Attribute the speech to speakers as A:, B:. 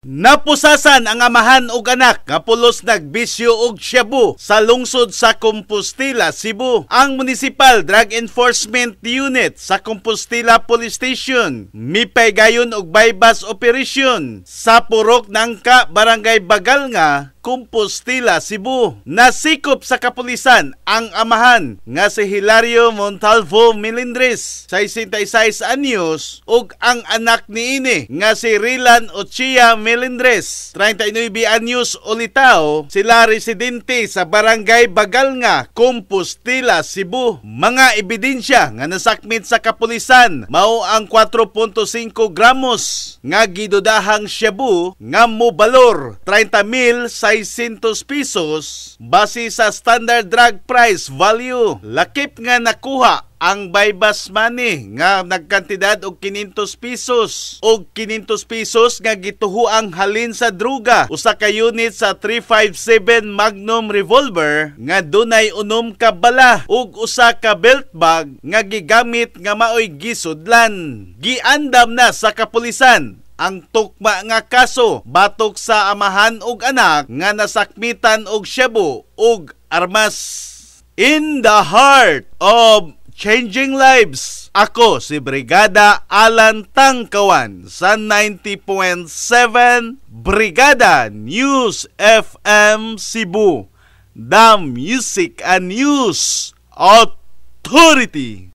A: Napusasan ang amahan ug anak nga pulos nagbisyo og shabu sa lungsod sa Compostela, Cebu. Ang Municipal Drug Enforcement Unit sa Compostela Police Station mipaygayon og buy-bust operation sa Purok Nangka, Barangay Bagalnga, Compostela, Cebu. Nasikop sa kapulisan ang amahan nga si Hilario Montalvo Melendres, 66 anyos, ug ang anak niini nga si Rilan Ochia Melendres, 39 anyos ulitaw. Sila residente sa Barangay Bagalnga, Compostela, Cebu. Mga ebidensya nga nasakmit sa kapulisan mao ang 4.5 gramos nga gidudahang shabu nga mobalor 30,600 pesos base sa standard drug price value. Lakip nga nakuha ang buy-bust money nga nagkantidad og 500 pesos og 500 pesos nga gituhuang halin sa druga, usa ka unit sa 357 Magnum revolver nga dunay 6 ka bala ug usa ka belt bag nga gigamit nga maoy gisudlan. Giandam na sa kapulisan ang tukma nga kaso batok sa amahan ug anak nga nasakmitan og shabu ug armas. In the heart of changing lives, ako si Brigada Alan Tangkawan sa 90.7 Brigada News FM Cebu, the Music and News Authority.